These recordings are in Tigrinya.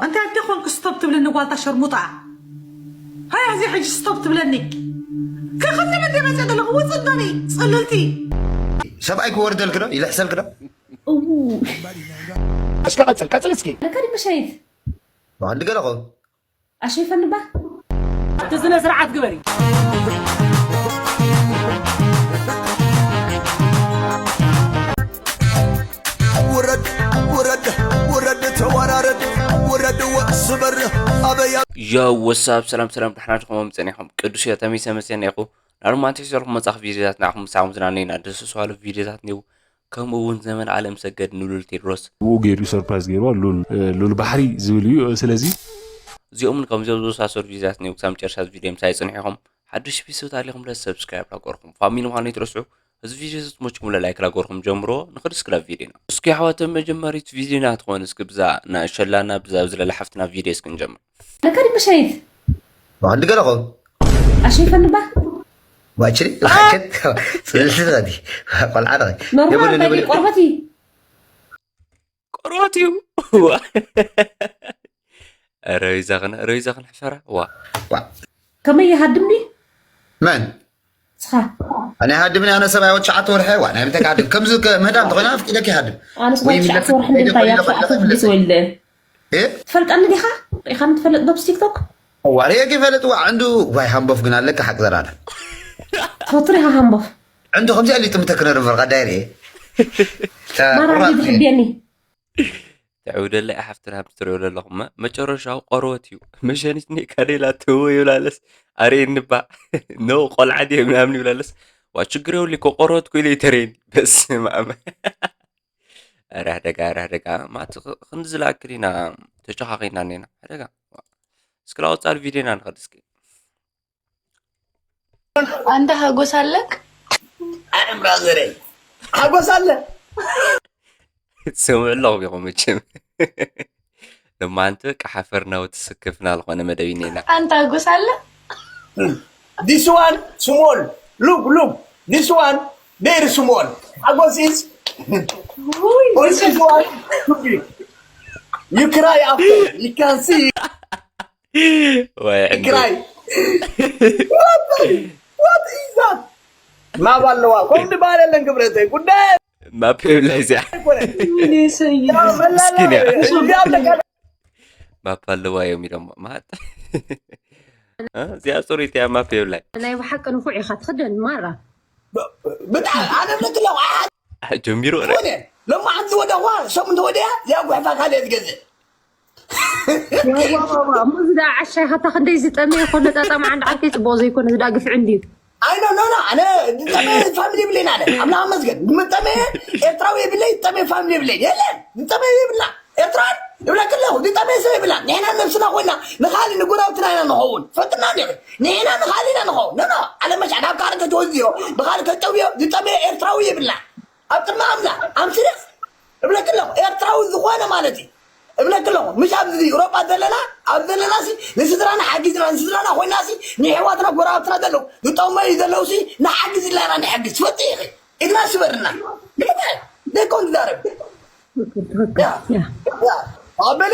እንታይ ኣደ ኮንክ ስቶፕ ትብልኒ ጓልታ ሸርሙጣ? ሃይ፣ እዚ ሕጂ ስቶፕ ትብለኒ? ከኸለ መደ መጸ ዘለኹ ውጽእ ዶኒ ጽልልቲ። ሰብኣይ ክወርደልክ ዶ ይልሕሰልክ ዶ? እዉ እስኪ ቀጽል ቀጽል እስኪ ለካ ዲበ ሸይት ብቐንዲ ገለኹ ኣሸይፈንባ እቲ ስነ ስርዓት ግበሪ። ውረድ ውረድ ውረድ ተወራረድ ውረድ ወስበር ኣበያ ዮ ወሳብ ሰላም ሰላም፣ ደሕና ድኹም ጸኒሖም ቅዱስ እዮ ተመይሰ መሰና ኢኹ። ናብዚ ማንቴስ ዘልኩም መጻኽ ቪዲዮታት ንዓኹም ምሳኹም ዝናነይና ደስ ዝባሉ ቪዲዮታት ኔው። ከምኡ እውን ዘመን ዓለም ሰገድ ንሉል ቴድሮስ ብኡ ገይሩ ሰርፕራይዝ ገይርዋ ሉል ሉል ባሕሪ ዝብል እዩ። ስለዚ እዚኦምን ከምዚኦም ዝመሳሰሉ ቪዲዮታት ኔው። ክሳብ መጨረሻ እዚ ቪዲዮ ምሳይ ጽኒሕኹም ሓዱሽ ቢስብ ታሊኹም ለ ሰብስክራይብ ላገርኩም ፋሚሊ ምዃኑ ይትረስዑ። እዚ ቪዲዮ ዝትመችኩም ለ ላይክ ላገርኩም ጀምሮ። ንኽድ እስክላ ቪዲዮና እስኪ ኣሕዋተ መጀመሪት ቪዲዮና ትኾን እስኪ ብዛ ናሸላና ብዛ ዝለለ ሓፍትና ቪዲዮ እስኪ ንጀምር። ለካ ዲበ ሸይት ብቐንዲ ገለኹ ኣሸይፈንባ ዋችሪ ላሓቸት ጽልልቲ ትኸዲ ቆልዓ ትኸዲ ኖርማል እንታይ ቆርበት እዩ ቆርበት እዩ። ረቢዛኽን ረቢዛኽን ሕፈራ ዋ ከመይ ይሃድም ድዩ መን እስኻ ኣነ ሃድምን ኣነ ሰብኣይ ወዲ ሸዓተ ወርሒ ዋ ናይ ምንታይ ክሃድም ከምዚ ከ- ምህዳም ተኾይና ኣፍቂደክ ይሃድም ኣነ ስኻ ትሽዓተ ወርሒ እንድንታ እያ ትሽዓተ ክልተ ተወልደ እ ትፈልጠኒ ዲኻ ሪኢኻኒ ትፈልጥ ዶ ብስ ቲክቶክ ዋርየ ይፈልጥ ዋ ዕንዱ ዋይ ሃምቦፍ ግን ኣለካ ሓቂ ዘራዳ ትፈቱ ዲኻ ሃምቦፍ ዕንዱ ከምዚኣ ሊጥምተ ክነርምር ቀዳይ ርኤ ማራ ድሕድየኒ ተዕውደለይ ሓፍትና ብትሪኦ ዘለኹም መጨረሻው ቆርበት እዩ። መሸኒት ኔ ካዴላ ትህቦ ይብላለስ ኣርእየኒ ባ ኖ ቆልዓ ድየ ምናምን ይብላለስ ዋ ችግር የብሉ እኮ ቆርበት ኮይነ ይተረየኒ በስመ ኣብ። ራህደጋ ራህደጋ ማት ክንዲ ዝለኣክል ኢና ተጨኻኺና ኔና ሕደጋ እስክላ ወፃል ቪዲዮና ንኸድ እስኪ አንተ ሀጎስ አለክ? አረ ብራዘሬ ሀጎስ አለ ትሰምዑ ኣለኹም ኢኹም መቸም። ለማንተ ቀሓፈርና ወትስከፍና ዝኾነ መደብ ኢና አንተ ሀጎስ አለ? This one small. Look, look. This one very small. Agos is this one. You cry after. You can see. ወይ You cry. What? What is that? ማብ ኣለዋ ከምዚ በሃል የለን ክብረተይ ጉዳይ ማፕ የብላይ እዚኣ ኣይኮነ ምስኪን እያ። እዚኣ ኣለካ ማፕ ኣለዋ እዮም ኢሎም ማጥ እዚኣ ፅሩይቲ እያ ማፕ የብላይ ናይ ብሓቂ ንፉዕ ኢኻ ትኽደን ማራ ብጣዕሚ ኣነ ብለክለኹ ጀሚሩ ኾነ ሎማዓንቲ ወደኳ ሰሙን ተወደያ እዚኣ ጉሕፋ ካልእየ ትገዝእ እሙዚ ደኣ ዓሻይ ኸታ ክንደይ ዝጠመየ ኮነ ጣጣ መዓንድ ዓርከይ ፅቡቕ ዘይኮነ ዝዳ ግፍዒ እንድዩ ኣይ ኖ ኖ ኖ ኣነ ዝጠመየ ፋሚሊ የብለይን ኣነ ኣምላኽ መስገን ዝጠመየ ኤርትራዊ የብለይ ዝጠመየ ፋሚሊ የብለይን የለን ዝጠመየ የብላ ኤርትራን እብለክ ኣለኹ ዝጠመየ ሰብ የብላ ንሕና ነብስና ኮይና ንኻሊ ንጎራብትና ኢና ንኸውን ፈጥና እንዲ ንሕና ንኻሊ ኢና ንኸውን ኖ ኖ ዓለም መሻ ናብ ካልእ ተተወዝዮ ብኻሊ ተጨውዮ ዝጠመየ ኤርትራዊ የብላ ኣብ ቅድሚ ኣምላኽ ኣምስርስ እብለክ ኣለኹ ኤርትራዊ ዝኾነ ማለት እዩ እብለክ ኣለኹ ምሽ ኣብዚ ሮጳ ዘለና ኣብ ዘለናሲ ንስድራና ሓጊዝና ንስድራና ኮይናሲ ንሕዋትና ጎረባብትና ዘለዉ ዝጠመዩ ዘለውሲ ንሓግዝ ኢልና ኢና ንሕግዝ ትፈልጢ ኢኺ ኢድና ስበርና ንምንታይ ደይኮን ትዛረብ ኣበለ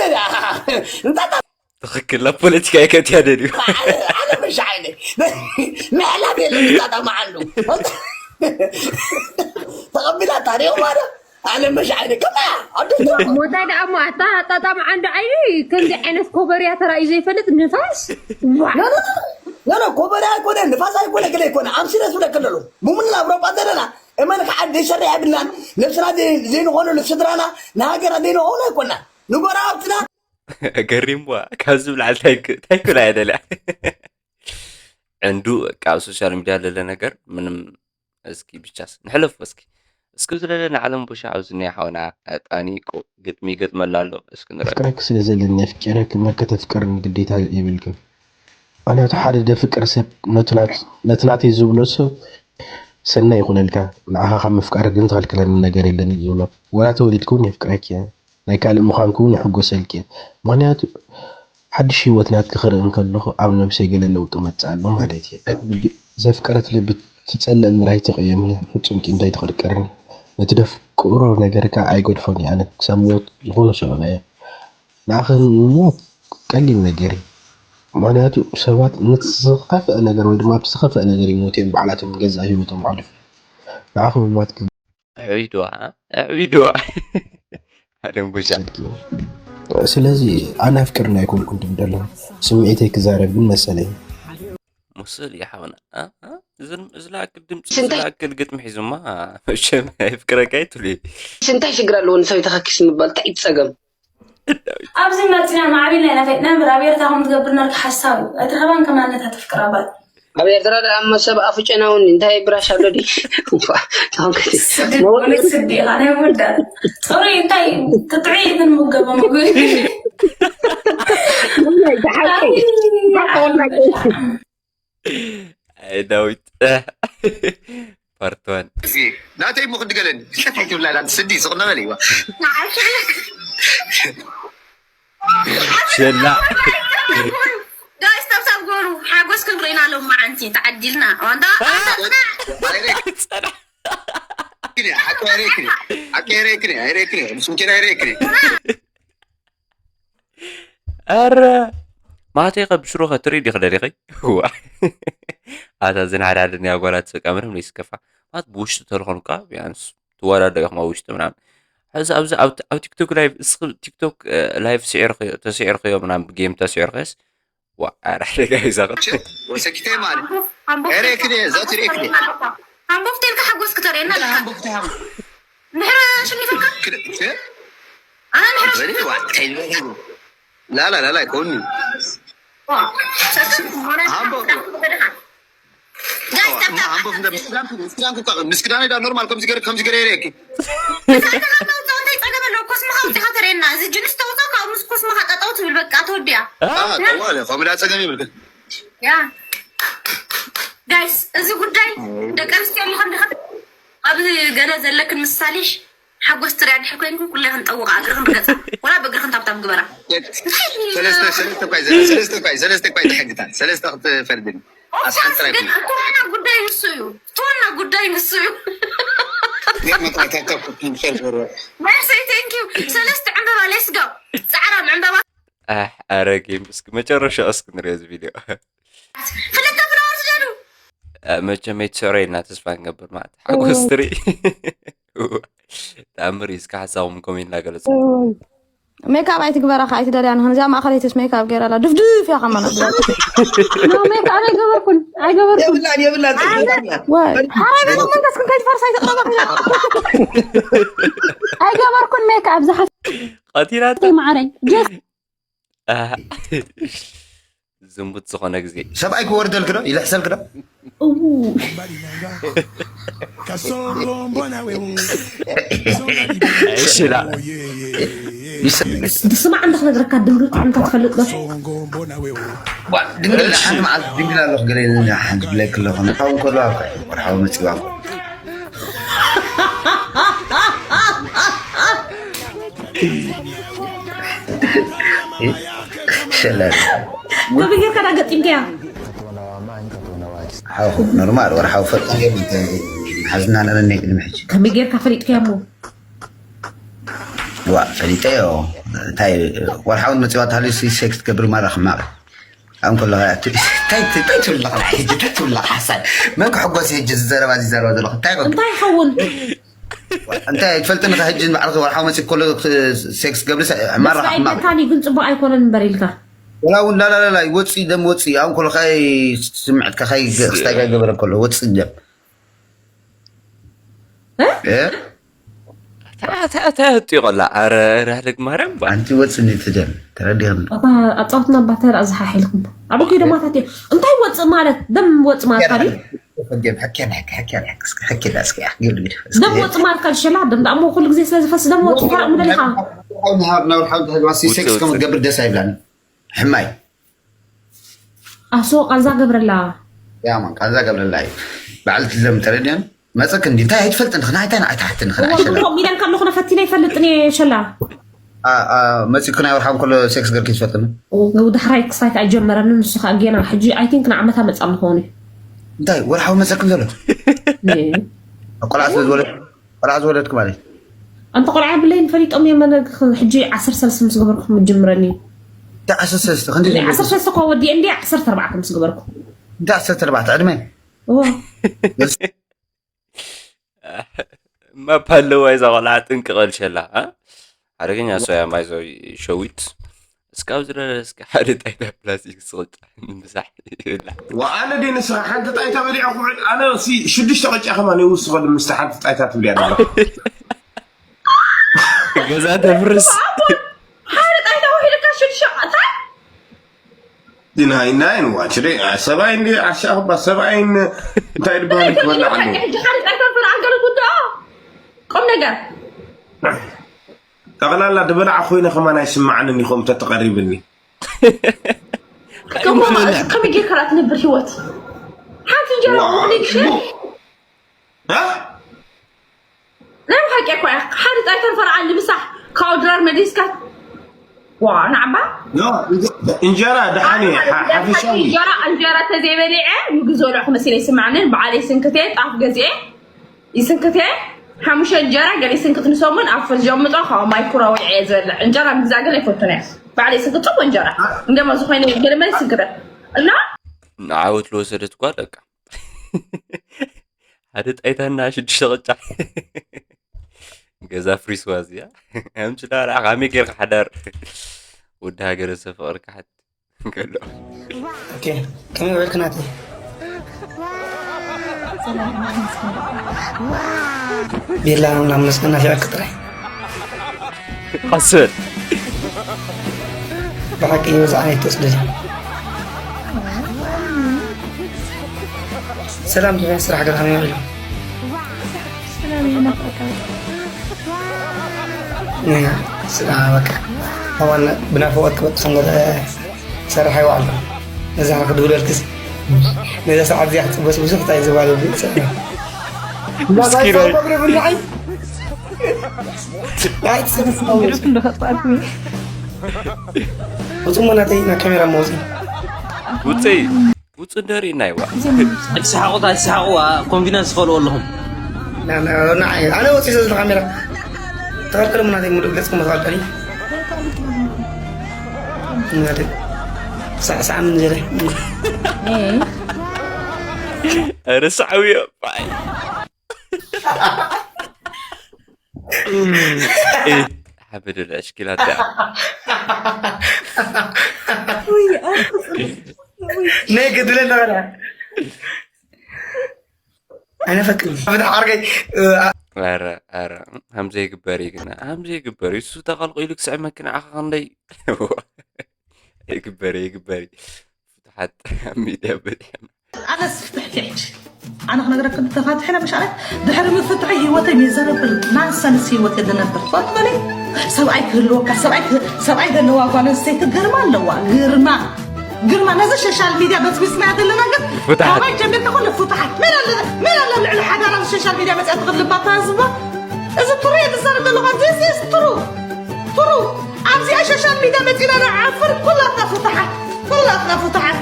እንጣጣ ትኽክል ናብ ፖለቲካ ይከትያ ደልዩ ኣነ መሻ ዓይነ ምሕላፍ የለን እንጣጣ መዓሉ ተቐቢላ ታሪኹ ማለት ኣነ መሻ ዓይነ ከማ ኣዱቶ ሞታይ ደኣ እሞ ኣታ ኣጣጣም ዓንዲ ዓይኒ ከምዚ ዓይነት ኮበርያ ተራእዩ ዘይፈልጥ ንፋስ ዋ ኖ ኖ ኮበርያ ኣይኮነ ንፋስ ኣይኮነ ገለ ኣይኮነ ኣምሲረ ዝብለክ ኣለሉ ብሙን ናብ ሮጳ ዘለና እመን ከዓ ዘይሰርሕ የብልናን ነብስና ዘይንኾነሉ ስድራና ንሃገርና ዘይንኾኑ ኣይኮና ንጎረባብትና ገሪምዋ ካብ ዝብል ዓል ታይኩላ እየ ደልያ ዕንዱ ኣብ ሶሻል ሚድያ ለለ ነገር ምንም እስኪ ብቻስ ንሕለፍ እስኪ እስኪ ዝለለ ንዓለም ቡሻ ኣብዚ ናይ ሓውና ጣኒ ግጥሚ ይገጥመላ ኣሎ እስኪ ንረ ፍቅረክ ስለ ዘለኒ ኣፍቂረክ እምበር ከተፍቅርኒ ግዴታ የብልክን ምክንያቱ ሓደ ደፍቅር ሰብ ነቲ ናተይ ዝብሎ ሰብ ሰናይ ይኹነልካ ንዓኻ ካብ ምፍቃር ግን ዝኸልክለኒ ነገር የለን እዩ ዝብሎ ወላ ተወሊድክ እውን የፍቅረክ እየ ናይ ካልእ ምዃንክ እውን ይሕጎሰልክ እየ ምኽንያቱ ሓድሽ ህይወት ናትኪ ክርኢ እንከለኹ ኣብ ነብሰይ ገለ ለውጢ መጽእ ኣሎ ማለት እየ ዘፍቀረት ልቢ ትጸልእ እምበር ኣይትቕየምን ፍጹም ቂም ዘይትቕርቅርን ነቲ ደፍቅሮ ነገር ከኣ ኣይገድፎን እየ ኣነ ክሳብ ሞት ዝኾነ ሰብኣይ እየ ንዓኺ ምሞት ቀሊል ነገር እዩ። ምኽንያቱ ሰባት ነቲ ዝኸፍአ ነገር ወይ ድማ ኣብቲ ዝኸፍአ ነገር ይሞቱ እዮም ባዕላቶም ገዛእ ህይወቶም ኣሕሊፎም። ንዓኺ ምሞት ግን ኣዕቢድዋ፣ ኣዕቢድዋ። ኣደንጎሻ። ስለዚ ኣነ ኣፍቅርና ኣይኮንኩን ድም ደለኹ። ስምዒተይ ክዛረብ ግን መሰለይ። ሙስል ይሓውና፣ እ? እ? እዚ፣ እዚ ዝኣክል ድምፂ፣ እዚ ስንታይ ዝኣክል ግጥሚ ሒዙማ፣ መቸም ኣየፍቅረካ ኣይትብሉ። እንታይ ሽግር ኣለዎ ንሰበይትኻ ኪስ ምባል? እንታይ እዩ ጸገም? ኣብዚ መፂና ማዕቢልና ኢና ፈሊጥና እምበር ኣብ ኤርትራ ከም ትገብር ነርካ ሓሳብ እዩ። ኣይትረኸባን ከማን ነታ ተፍቅራ ጓል። ኣብ ኤርትራ ደኣ እሞ ሰብ ኣፉ ጨና እውን እንታይ ብራሽ ኣሎ ድዩ? እኳ፣ ታውን ከቲ-፣ ስዲ፣ መወ-፣ ወለ ስዲ ኢኻ ናይ መወዳእታ። ፅሩይ እንታይ ክጥዑይ ግን ምገቦ ምግቢ። ናይ ብሓቂ፣ ኣይ፣ ሓቂ ወላሂ። ኣይ ዳዊት። ፓርት ዋን። ናተይ እሞ ክንዲ ገለኒ። እንታይ ትብላ? ስዲ ስቕ ነበል እይዋ። ሸላ። ጋይስ፣ ታብታብ ጎሩ ሓጎስ ክንርኢና ሎም መዓንቲ ተዓዲልና። ዋንዳ፣ ኣታ ጽናሕ። ሓቂ ኣይረክኒ። ሓቂ ኣይረክኒ። ኣይረክኒ። ምስ ምኪን ኣይረክኒ። ኣረ፣ ማቴ ከ ብሽሮ ከትርኢ ዲኺ ደሊኺ? ዋ። ኣታ እዘን ሓደ ሓደ ናይ ኣጓላት በቃ ምንም ለይስከፋ። ማለት ብውሽጢ ተልኾኑ እኳ ቢያንስ ትወዳደሩ ኢኹም ኣብ ውሽጢ ምናምን። ሕዚ ኣብዚ ኣብ፣ ኣብ ቲክቶክ ላይቭ፣ እስኺ ቲክቶክ፣ እ፣ ላይቭ ስዒርክዮ፣ ተስዒርክዮ ምናምን ብጌም ተስዒርክዮስ? ዋ፣ ኣረ ሓደ ጋር ይዛኸት። ወሰኪተ ማለት። ኣምቦ ኤሬክኔ፣ ዛቲ ኤሬክኔ። ኣምቦ ፍቴልካ ሓጎስ ክተርእየና ኣለካ። ኣምቦ ፍቴ ሃም። ድሕሪ ኣሸኒፈካ? ክደ-፣ ክደ-፣ ኣነ ድሕሪ በሊ፣ ኣሸኒፈካ? ዋ፣ እንታይ ዝበለ? ላላ፣ ላላ፣ ኣይኮንኒ። ዋ፣ ሰሰን፣ ሞና-፣ ሃምቦ። ጋይስ፣ ዋ፣ ታፕ፣ ታፕ። ሃምቦ ፍንደ-፣ ምስ ክዳንኩ፣ ምስ ክዳንኩ እኳ፣ ምስ ክዳነይ ዳ ኖርማል ከምዚ ገይረ፣ ከምዚ ገይረ የርእየኪ። እዛ ተኻታ ውፃእ እንታይ ፀገም ኣለዎ? ኮስምኻ ውፂኻ ተርእየና። እዚ ጅንስ ተውፃእ፣ ካብኡ ምስ ኮስምኻ ጠጠው ትብል፣ በቃ፣ ተወዲኣ። ኣሃ፣ ጠዋለ፣ ከምኡ ዳ ፀገም ይብልክን። ያ። ጋይስ፣ እዚ ጉዳይ ደቂ ኣንስትዮ ኣለኹም ዲኹም? ኣብ ገለ ዘለክን ምሳሌሽ ሓጎስ ትሪያ ድሕር ኮይንኩ ኩለኽን ጠውቓ እግርኽን ርገጻ። ወላ ብእግርኽን ታብታብ ግበራ። ሰለስተ፣ ሰለስተ እኳ ይዘ-፣ ሰለስተ እኳ፣ ሰለስተ እኳ ይትሕግታ። ሰለስተ ክትፈርድን። ኦፍኮርስ፣ ኣስሓንትራ ግን ይኩን። እቲ ዋና ጉዳይ ንሱ እዩ። እቲ ዋና ጉዳይ ንሱ እዩ። መርሲ፣ ቴንክ ዩ። ሰለስተ ዕምበባ፣ ሌትስ ጎ። ጻዕራም ዕምበባ። ኣሕ፣ ኣረ ጌም እስኪ መጨረሻ እስኪ ንሪኦ እዚ ቪድዮ። ክልተ ፍላወር ስደዱ። እ፣ መቸም ኣይትስዕሮ ኢልና ተስፋ ንገብር ማለት። ሓጎስ ትርኢ። ተኣምር እዩ፣ እስኪ ሓሳብኩም ኮሜንት እናገለጽ። ሜካፕ ኣይትግበራ ከኣ ኣይትደልያ ንኽን። እዚኣ ማእኸለይትስ ሜካፕ ገይራ ኣላ። ድፍድፍ እያ ከማና። ኖ፣ ሜካፕ ኣይገበርኩን፣ ኣይገበርኩን። የብላን፣ የብላን፣ ኣነ፣ የብላን። ወይ፣ ሓራይ ቤት መንፈስኩም ከይትፈርስ ኣይትቕረባ። ኣይገበርኩን ሜካፕ፣ ዝሓፍተይ ቀቲላታ። ማዓረይ። ጀስት ኣህ። ዝንቡት ዝኾነ ግዜ። ሰብኣይ ክወርደልክ ዶ? ይልሕሰልክ ዶ? እዉ። እሺ፣ ላ። ይስ-፣ ስማዕ፣ እንዳ ክነግረካ ድንግል ጥዕምታ ትፈልጥ ዶ? ዋ፣ ድንግል እሺ። ሓንቲ መዓልቲ ድንግል ኣለኹ ገለ ኢለኒ ሓንቲ ብለክ ኣለኹ። ንሓው እንከሎ ኣብ ወርሓዊ መጺዋ እኮ። ሸላል። ከመይ ጌርካ ዳ ገጢምካያ? ሓው፣ ኖርማል፣ ወርሓዊ ፈጣሪ ሓዝና ነረኒ ቅድሚ ሕጂ። ከመይ ጌርካ ፈሊጥካያ እሞ? ዋ፣ ፈሊጠዮ። እንታይ፣ ወርሓዊ መጺዋ ተሃልዩ ሲ ሴክስ ትገብር ማራ ሕማቕ። ኣብ ከለኻ እት-፣ እንታይ፣ እንታይ ትብል ኣለኻ? ሕጂ እንታይ ትብል ኣለኻ? ሓሳብ መን ክሕጎስ እዩ? ሕጂ ዝዘረባ፣ ዝዘረባ ዘለኹ እንታይ ይኸውን? እንታይ ይኸውን? እንታይ ትፈልጥኒ? ከ ሕጂ ንባዕልኺ ወርሓዊ መፂእ ከሎ ክ-፣ ሴክስ ገብሪ ሰ-፣ ሕማራ መስዋይ ሕማራ። መታኒ ግን ፅቡቅ ኣይኮነን እምበር ኢልካ። ወላ እውን ላላላላ፣ ወፂ ደም ወፂ። ኣብ ከሎ ካይ ስምዕትካ ካይ ገ-፣ ክስታይ ካይ ገበረ ከሎ ወፂ ደም። እ? እ? እታ፣ እታ፣ እታ ህጥቆላ፣ ኣረ፣ ራህልግ ማርያም ባ። ኣንቲ ወጽኒ እቲ ደም፣ ተረዲኽኒ። እታ ኣጻውትና ባታ ራ ዝሓሒልኩም። ኣብ ኪዶ ማታት እዩ። እንታይ ወጽእ ማለት? ደም ወጽእ ማለት ካሊ? ፈገም፣ ሕኬን፣ ሕኬ፣ ሕኬን፣ ሕኬ፣ እስኪ፣ ሕኬ፣ እስኪ፣ ግብ፣ ግብ፣ እስኪ። ደም ወጽእ ማለት ካሊ ሸላ፣ ደም ዳሞ ኩሉ ግዜ ስለ ዝፈስ ደም ወጽእ ተራ ምደሊኻ። ናብ፣ ናብ፣ ናብ፣ ናብ፣ ሴክስ ውጽእ፣ ከም ውጽእ። ዝገብር ደስ ኣይብላኒ። ሕማይ። ኣሶ ቃንዛ ገብረላ። ያማን ቃንዛ ገብረላ እዩ። በዓል ትለም ተረድያን መጸክ እንዲ እንታይ ኣይትፈልጥን ንኽና ኣይታይ ንኣይታ ሓቲ ንኽና እዋ ኣይሸላ። ከምኡ ኢለን ካብ ንኹነ ፈቲነ ይፈልጥን እየ ሸላ። ኣ፣ ኣ፣ መጺኩ ናይ ወርሓም ከሎ ሴክስ ገርኪ ትፈልጥን? ኦ፣ ዳሕራይ ክስታይ ኣይጀመረንን ንሱ ኸኣ ጌና ሕጂ ኣይ ቲንክ ንዓመታ መጻ ምኾኑ። እንታይ ወርሓዊ መጸክ ዘሎ? እ። ቆልዓ ስለ ዝወለድ-፣ ቆልዓ ዝወለድክ ማለት? ኣንተ ቆልዓ ብለይን ፈሊጦም እዮም። ኣነ ክ-፣ ሕጂ ዓሰርተ ሰለስተ ምስ ገበርኩ ምጅምረኒ። እንታይ ዓሰርተ ሰለስተ ክንዲ ዓሰርተ ሰለስተ እኳ ወዲኤ እንዲ ዓሰርተ ኣርባዕተ ምስ ገበርኩ። እንታይ ዓሰርተ ኣርባዕተ ዕድመ? እዎ። እማ ፓለዋ እዛ ቆልዓ ጥንቂ ቀልሸላ። ሓደገኛ ሰው ያማይዘው ሸዊት እስካብ ዝረ እስከ ሓደ ጣይታ ፕላስቲክ ስቕጫ ንምሳሕ ይብላ። ወኣነ ደ ንስኻ ሓንቲ ጣይታ በሊዐ ኩዕድ ኣነ ሲ ሽዱሽተ ቅጫ ከማን ይውስኸሉ ምስቲ ሓንቲ ጣይታ ትብልያ ነበር። ገዛ ተፍርስ። ሓደ ጣይታ ውሒድካ ሽዱሽተ ቅጫ። ዲናይ ናይ ንዋችደ ሰብኣይ እንዲ ዓሻ ክባ ሰብኣይን እንታይ ድበሃል ክበላ ኣለዎ። ሕጂ ሓደ ጣይታ ፈር ኣንገለ ጉዳኦ ቁም ነገር። ጠቕላላ ድበላዓ ኮይነ ከማን ኣይስማዓንን ይኸም ተተቐሪብኒ። ከመይ ጌርካ ትነብር ህይወት? ሓንቲ እንጀራ ዋ፣ ቁም ነገር። እ? ናይ ብሓቂ እኮ እያ። ሓደ ጣይታ ፈርዓን ንምሳሕ ካብኡ ድራር መሊስካ። ዋ ንዓባ ኖ፣ እንጀራ ደሓን እየ፣ ሓ- ሓፈሻዊ። እንጀራ እንጀራ ተዘይበሊዐ ምግብ ዝበልዕኩ መሲለ ይስምዓንን በዓል ይስንክት እየ። ጣፍ ገዚኤ ይስንክት እየ። ሓሙሽተ እንጀራ ገለ ይስንክት ንሰሙን ኣብ ፍርጅ ኣምጦ ካብ ማይክሮዌቭ እየ ዝበልዕ። እንጀራ ምግዛእ ግን ኣይፈቱን እየ። ባዕለ ይስንክት ጽቡቅ እንጀራ እንደማ ዝኾነ ገለ መለ ይስንክት እየ። እና ንዓወት ለወሰደት ጓል በቃ ሓደ ጣይታና ሽዱሽተ ቅጫ ገዛ ፍሪስዋ እዚኣ ኣምፅላ ርኣ ካመይ ጌርካ ሓዳር ወዲ ሃገረ ሰብ ፍቅርካ ሓት ከሎ ኦኬ፣ ከመይ ውዕልክ ናተይ? ቤላ ኣምላኽ መስገን ናፊቐክ ጥራይ። ቀስል ብሓቂ በዚ ዓይነት ተወስደ ድዩ? ሰላም ዲና፣ ስራሕ ገለ ከመይ ውዒሉ? ያ፣ ስራ በቃ። ኣዋን ብናፍቖት ክበጥሶም ገለ ሰራሕ ይውዓል። ነዛ ክድውለልክስ ነዛ ሰዓት እዚኣ ክጽበስ ብዙሕ ታይ ዝባል ይብል ሰብ። ምስኪን። ግሩፕ እንደኸጣልኩ። ውጹእ መናተይ ናብ ካሜራ መውጽኢ። ውፅይ ውፅእ እንደርኢ እናይዋ ኣይትስሓቑ ኣይትስሓቑ ኮንፊደንስ ትፈልዎ ኣለኹም። ኣነ ወፂ ስለ ካሜራ ተኸልከለ። መናተይ ሙሉእ ገጽ ክመትኣልቀኒ። ሳዕሳዕ ምን ዘለ ርሳዕዊ ባይ ሓበደ ልዕሽኪላት ናይ ገድለ ነበረ። ኣይነፈቅድን። ኣብ ዓርገይ ኧረ ኧረ ከምዘይግበር እዩ ግና ከምዘይግበር እዩ። እሱ ተቐልቂሉ ክስዕመኪ ንዓኻ ክንደይ ይግበር እዩ ይግበር እዩ። ፍትሓት ኣብ ሚድያ በዚሖም። ኣነስ ፍትሕቲ ሕጂ ኣነ ክነግረክ ተፋትሐ ለምሻለ ድሕሪ ምፍትሒ ህይወተይ ሚዘረብል ናንሰንስ ህይወት የደነብር ፈጥመኒ ሰብኣይ ክህልወካ ሰብኣይ ክህ- ሰብኣይ ዘለዋ ጓል ኣንስተይቲ ግርማ ኣለዋ ግርማ ግርማ ነዚ ሶሻል ሚድያ በፅቢፅና ዘለና ግን ፍትሓት። ካባይ ጀሚርካ ኩሉ ፍትሓት መን ኣለ መን ኣለ ኣብ ልዕሊ ሓዳራ ሶሻል ሚድያ መፅኣ ትኽልባታ ህዝባ እዚ ትሩ የትዛረብ ዘለኹ ኣብዚ ትሩ ትሩ ኣብዚኣ ሶሻል ሚድያ መፂና ንዓፍር ኩላትና ፍትሓት ኩላትና ፍትሓት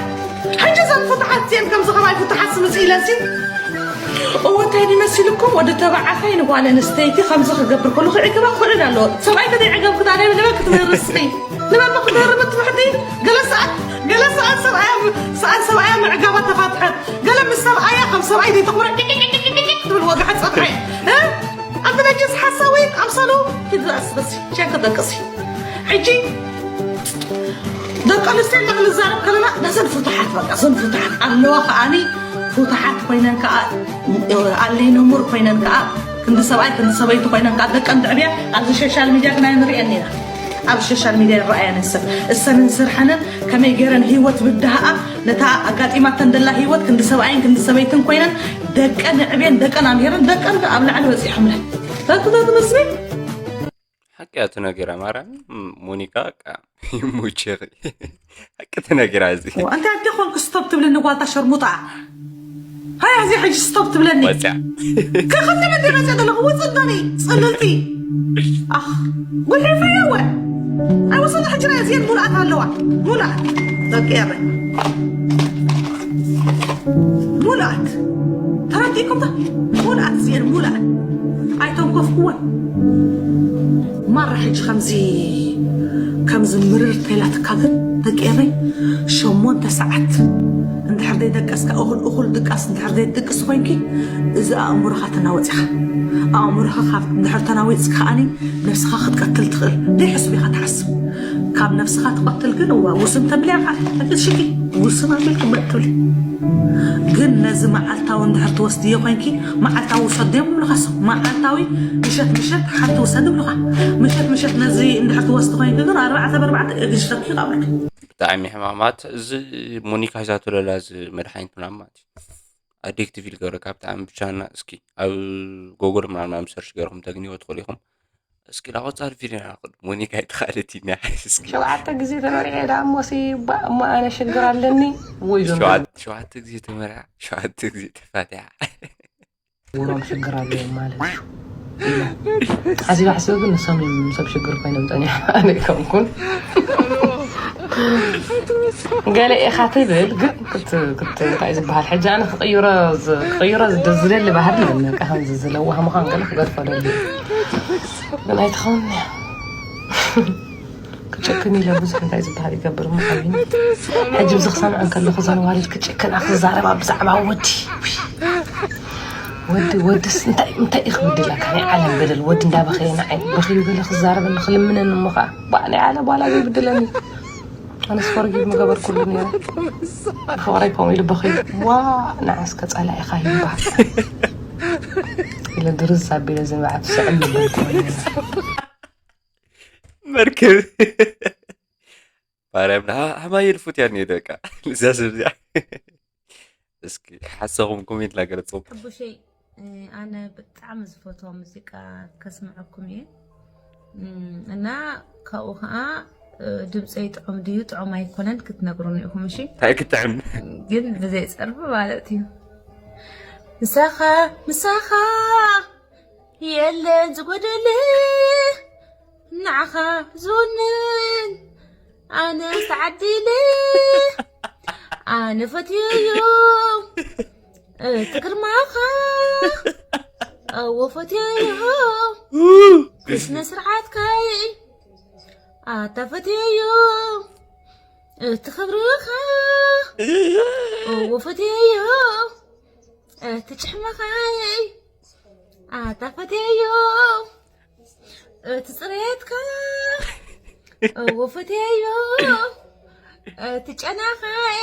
ሕጂ እዘን ፍትሓት እዚአን ከምዚ ከማይ ፍትሓት ስምፅ ኢለሲ እወ እንታይ ድመሲልኩም ወዲ ተባዓታይ ንጓል ኣንስተይቲ ከምዚ ክገብር ከሉ ክዕግባ ክዕል ኣለዎ ሰብኣይ ከደይ ዕገብ ክዳለ ንበል ክትምህር ስኺ ንበል ክትምህር ምትብሕቲ ገለ ሰዓት ገለ ሰዓት ሰብኣያ ሰዓት ሰብኣያ ምዕጋባ ተፋትሐት ገለ ምስ ሰብኣያ ከም ሰብኣይ ዘይተኽብረ ትብል ወግሐት ፀብሐ ኣንተ ነጅስ ሓሳዊት ኣምሰሉ ሂድ ዝኣስበሲ ሸንከ ደቅሲ ሕጂ ደቂ ኣንስትዮ እንዳ ክንዛረብ ከለና ነዘን ፍቱሓት በቃ እዘን ፍቱሓት ኣለዋ ከዓኒ ፍቱሓት ኮይነን ከዓ ኣለይ ነሙር ኮይነን ከዓ ክንዲ ሰብኣይ ክንዲ ሰበይቲ ኮይነን ከዓ ደቀን ድዕብያ ኣብዚ ሶሻል ሚድያ ግና ንሪአን ኢና ኣብ ሶሻል ሚድያ ይረኣያ ነሰብ እሰንን ስርሐንን ከመይ ገይረን ህይወት ብድሃኣ ነታ ኣጋጢማተን ደላ ህይወት ክንዲ ሰብኣይን ክንዲ ሰበይትን ኮይነን ደቀን ኣዕብየን ደቀን ኣምሂረን ደቀን ኣብ ላዕሊ በፂሖምለን ተትተትመስሊ ሓቂ እያ ትነግራ ማርያም ሞኒካ በቃ ይሙችኺ ሓቂ ትነግራ እዚ ኣንተ ኣደ ኮንክ ስቶፕ ትብልኒ ጓልታ ሸርሙጣ ሃይ እዚ ሕጂ ስቶፕ ትብለኒ ወፅያ ከኸተለ እንደ መፀ ዘለኹ ውፅእ ዶኒ ፅልልቲ ኣኽ ጉሒፈ የወ ኣይወሰነ ሕጂ ናይ እዚአን ሙሉኣት ኣለዋ ሙሉኣት ደቂ ኤረ ሙሉኣት ተረዲእኩም ዶ? ሙሉኣት እዚኤን ሙሉኣት ኣይተንኮፍኩወን። ማራ ሕጂ ከምዚ ከምዚ ምርር ተይላትካ ግን ደቂ ኤረይ ሸሞንተ ሰዓት እንድሕር ዘይደቀስካ እኹል እኹል ድቃስ እንድሕር ዘይትድቅስ ኮይንኪ እዚ ኣእምሮኻ ተናወፂኻ። ኣእምሮኻ ካብ እንድሕር ተናዊፅካ ከኣኒ ነብስኻ ክትቀትል ትኽእል። ዘይሕሱብ ኢኻ ትሓስብ። ካብ ነብስኻ ትቐትል ግን እዋ ውስን ተብልያ ቃል ተፍትሽኪ ውስን ኣቢልኪ መጥትብሊ። ግን ነዚ መዓልታዊ እንድሕር ትወስድዮ ኮይንኪ መዓልታዊ ውሰድዮ ምብልኻስ መዓልታዊ ምሸት ምሸት ሓንቲ ውሰድ ብልኻ። ምሸት ምሸት ነዚ እንድሕር ትወስድ ኮይንኪ ግን ኣርባዕተ ብኣርባዕተ እግዝፈኪ ይቐብርኪ። ብጣዕሚ ሕማማት እዚ ሞኒካ ሒዛቶ ለላ እዚ መድሓኒት ምናምን ማለት እዩ ኣዲክቲቭ ኢሉ ገብረካ ብጣዕሚ ብቻና እስኪ ኣብ ጎጎል ምናምን ሰርች ገርኩም ተግንዮ ትኽእሉ ኢኹም እስኪ ላቆጻር ቪድዮ ናቁድ ሞኒካ ይትኻለት ኢና እስኪ ሸውዓተ ግዜ ተመሪዐ ዳ እሞ ሲ ባ እሞ ኣነ ሽግር ኣለኒ ወይ ዞም ሸውዓተ ሸውዓተ ግዜ ተመሪዓ ሸውዓተ ግዜ ተፋቲዓ ውሮም ሽግር ኣለዎም ማለት እዩ። ሓሲበ ሓሲበ ግን ንሶም እዮም ሰብ ሽግር ኮይኖም ፀኒሖም ኣነ ኣይኮንኩን። ገለ ኢኻ ትብል ግን ክት ክት እንታይ ዝበሃል ሕጂ ኣነ ክቕይሮ ዝ- ክቕይሮ ዝደ- ዝደሊ ባህሪ የለን። በቃ ከምዚ ዝለዋህ ምዃን ገለ ክገድፎ ደሊ ግን ኣይትኸውን እያ። ክጭክን ኢለ ብዙሕ እንታይ ዝበሃል ይገብር እሞ ሓቢኒ ሕጂ ብዚ ክሰምዐን ከለኹ እዘን ዋልድ ክጭክና ክዛረባ ብዛዕባ ወዲ ወዲ ወድስ እንታይ እንታይ እዩ ክብድለካ ናይ ዓለም በደል ወዲ እንዳበኸየ ንዓይ በኽዩ ገለ ክዛረበኒ ክልምነኒ እሞ ከዓ ባዕ ናይ ዓለም ዋላ ዘይብድለኒ ኣነስ ፈርጊ ምገበርኩሉ ነይረ ፍቕረይ ከምኡ ኢሉ በኽዩ ዋ ንዓስከ ጸላኢኻ ይበሃል ኢለ ድርዝ ኣቢለ ዝንባዕ ትስዕም ይበልኩ መርከብ ማርያም ና ሃማየ ልፉት ያን ደቃ እዛ ሰብ እዚኣ እስኪ ሓሳኹም ኮሜንት ላገለጽኩም ሕቡሸይ ኣነ ብጣዕሚ ዝፈትዎ ሙዚቃ ከስምዐኩም እየ እና ካብኡ ከዓ ድምፀይ ጥዑም ድዩ ጥዑም ኣይኮነን ክትነግሩኒ ኢኹም እሺ እንታይ ክጥዕም ግን ብዘይ ፀርፊ ማለት እዩ ምሳኻ ምሳኻ የለን ዝጎደለ ንዓኻ ዝውንን ኣነ ተዓዲለ ኣነ ፈትየዮ እቲ ግርማኻ ኣዎ ፈትየዮ ስነ ስርዓትካይ ኣታ ፈትየዮ እቲ ክብርኻ ኣዎ ፈትየዮ እቲ ጭሕምኻይ ኣታ ፈትየዮ እቲ ፅሬትካ እዎ ፈትየዮ እቲ ጨናኻይ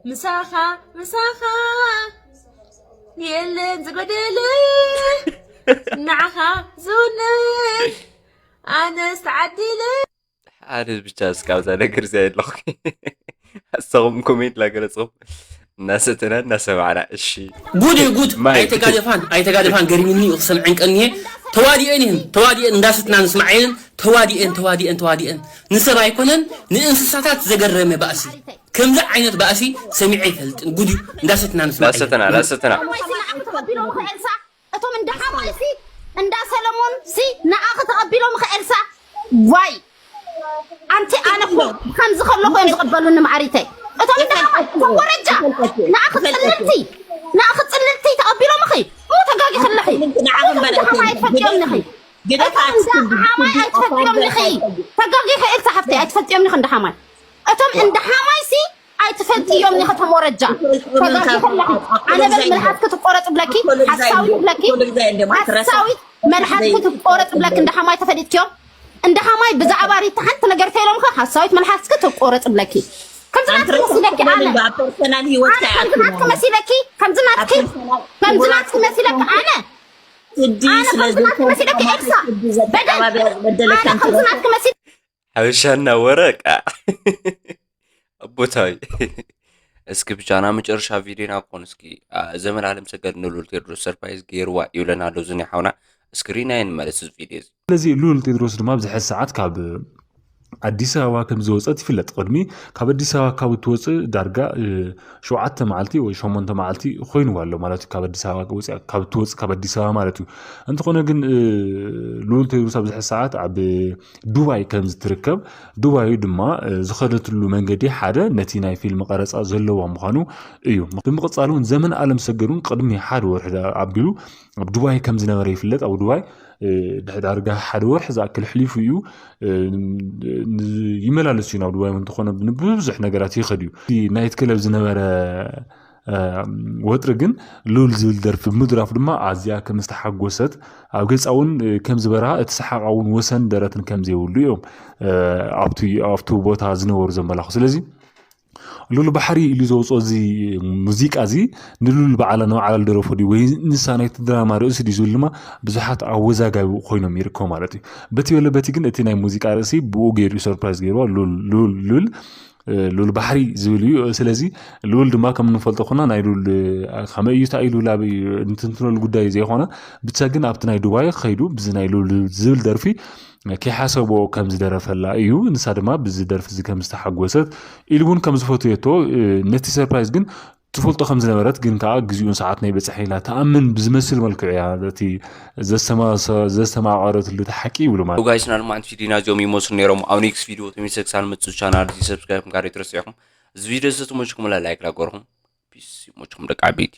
ምሳኻ ምሳኻ የለን ዝጎደለ ንዓኻ ዝውንን ኣነስ ተዓዲለ ሓደ ብቻ እስካብዛ ነገር እዚኣ የለኹ ኣሳኹም ኮሜንት ላገለፅኹም እናሰተና እናሰማዕና እሺ ጉድ እዩ ጉድ ማይ። ኣይተጋደፋን ኣይተጋደፋን ገሪምኒ እዩ ክሰምዐን ቀንየ ተዋዲአን ይህን ተዋዲአን እንዳሰትና ንስማዕ ይህን ተዋዲአን ተዋዲአን ተዋዲአን ንሰብ ኣይኮነን ንእንስሳታት ዘገረመ ባእሲ ከምዚ ዓይነት ባእሲ ሰሚዐ ይፈልጥን ጉድ እዩ እንዳሰትና ንስማዕ ይህን። እንዳሰተና እንዳሰተና እቶም እንዳ ሓማይ ሲ እንዳ ሰለሞን ሲ ንኣኺ ተቐቢሎም ኸ ኤልሳ ዋይ ኣንቲ ኣነ እኮ ከምዚ ከለኹ እዮም ዝቕበሉኒ ማዓሪተይ እቶም እንዳ ሓማይ እቶም ወረጃ ንኣኺ ጽልልቲ ንኣኺ ጽልልቲ ተቐቢሎምኺ እሞ ተጋጊኺ ኣለኺ ንዓኺ እምበር እቶም ኣይትፈልጥዮምንኺ ግደፍ እቶም እንዳ ሓማይ ኣይትፈልጥዮምንኺ ተጋጊኺ ኤልሳ ሓፍተይ ኣይትፈልጥዮምንኺ እንዳ ሓማይ እቶም እንዳ ሓማይ ሲ ኣይትፈልጥዮም ኒ ከተም ወረጃ ተጋጊኺ ኣለኺ ኣነ በል መልሓስኪ ትቆረጽ ብለኪ ሓሳዊት ብለኪ ሓሳዊት መልሓስኪ ትቆረጽ ብለኪ እንዳ ሓማይ ተፈሊጥክዮም እንዳ ሓማይ ብዛዕባ ሪታ ሓንቲ ነገር ተይሎምኺ ሓሳዊት መልሓስኪ ትቆረጽ ብለኪ ከምዚ ናትኪ መሲለኪ ኣነ ኣነ ከምዚ ናትኪ መሲለኪ ከምዚ ናትኪ ከምዚ ናትኪ መሲለኪ ኣነ ኣነ ከምዚ ናትኪ መሲለኪ ኤልሳ በደል ኣነ ከምዚ ናትኪ መሲል ሓበሻና ወረቃ ኣቦታዊ እስኪ ብቻ ና መጨረሻ ቪድዮና ክኾን እስኪ ዘመን ኣለም ሰገድ ንሉል ቴድሮስ ሰርፕራይዝ ገይርዋ ይብለና ኣሎ እዚ ናይ ሓውና እስክሪን ኣይንመለስ እዚ ቪድዮ እዚ ስለዚ ሉል ቴድሮስ ድማ ኣብዚ ሕዚ ሰዓት ካብ ኣዲስ ኣበባ ከም ዝወፀት ይፍለጥ። ቅድሚ ካብ ኣዲስ ኣበባ ካብ እትወፅእ ዳርጋ ሸውዓተ መዓልቲ ወይ ሸሞንተ መዓልቲ ኮይንዋ ኣሎ ማለት እዩ። ካብ ኣዲስ ኣበባ ወፂኣ ካብ እትወፅእ ካብ ኣዲስ ኣበባ ማለት እዩ። እንተኾነ ግን ሉል ቴድሮስ ኣብዚ ሰዓት ኣብ ዱባይ ከም ዝትርከብ፣ ዱባይ ድማ ዝኸደትሉ መንገዲ ሓደ ነቲ ናይ ፊልም ቀረፃ ዘለዋ ምዃኑ እዩ። ብምቕፃል እውን ዘመን ኣለም ሰገዱን ቅድሚ ሓደ ወርሒ ኣቢሉ ኣብ ዱባይ ከም ዝነበረ ይፍለጥ። ኣብ ዱባይ ድሕዳርጋ ሓደ ወርሒ ዝኣክል ሕሊፉ እዩ ይመላለስ እዩ ናብ ዱባይ። እንተኾነ ብብዙሕ ነገራት ይኸድ እዩ። ናይት ክለብ ዝነበረ ወጥሪ ግን ሉል ዝብል ደርፊ ብምድራፍ ድማ ኣዝያ ከም ዝተሓጎሰት፣ ኣብ ገፃ እውን ከም ዝበርሃ፣ እቲ ሰሓቃ እውን ወሰን ደረትን ከም ዘይብሉ እዮም ኣብቲ ቦታ ዝነበሩ ዘመላኹ። ስለዚ ሉል ባሕሪ ኢሉ ዘውፅኦ እዚ ሙዚቃ እዚ ንሉል በዓላ ንባዕላ ዝደረፎ ድዩ ወይ ንሳ ናይቲ ድራማ ርእሲ ድዩ ዝብል ድማ ብዙሓት ኣወዛጋቢ ኮይኖም ይርከቡ ማለት እዩ። በቲ በለ በቲ ግን እቲ ናይ ሙዚቃ ርእሲ ብኡ ገይሩ ሰርፕራይዝ ገይርዋ ሉል ሉል ሉል ሉል ባሕሪ ዝብል እዩ። ስለዚ ሉል ድማ ከም እንፈልጦ ኮና ናይ ሉል ከመይ እዩ እንታይ ኢሉ ላብ እንትንትነሉ ጉዳይ ዘይኮነ፣ ብቻ ግን ኣብቲ ናይ ዱባይ ከይዱ ብዚ ናይ ሉል ዝብል ደርፊ ከይሓሰቦ ከም ዝደረፈላ እዩ። ንሳ ድማ ብዚ ደርፊ እዚ ከም ዝተሓጎሰት ኢሉ እውን ከም ዝፈትየቶ ነቲ ሰርፕራይዝ ግን ትፈልጦ ከም ዝነበረት ግን ከዓ ግዜኡን ሰዓት ናይ በፅሐ ኢላ ተኣምን ብዝመስል መልክዑ እያ እቲ ዘስተማቐረትሉ እቲ ሓቂ ይብሉ ማለት። ጋይስ ናልማዕንቲ ቪዲዮና እዚኦም ይመስሉ ነይሮም። ኣብ ኔክስት ቪዲዮ ተመልሰ ክሳብ ንመፅእ ቻናል እዚ ሰብስክራይብ ምግባር ኣይትረስዑ ኢኹም። እዚ ቪዲዮ እዚ ተመችኩም ላ ላይክ ላገርኩም ፒስ ይመችኩም ደቂ ዓበይቲ።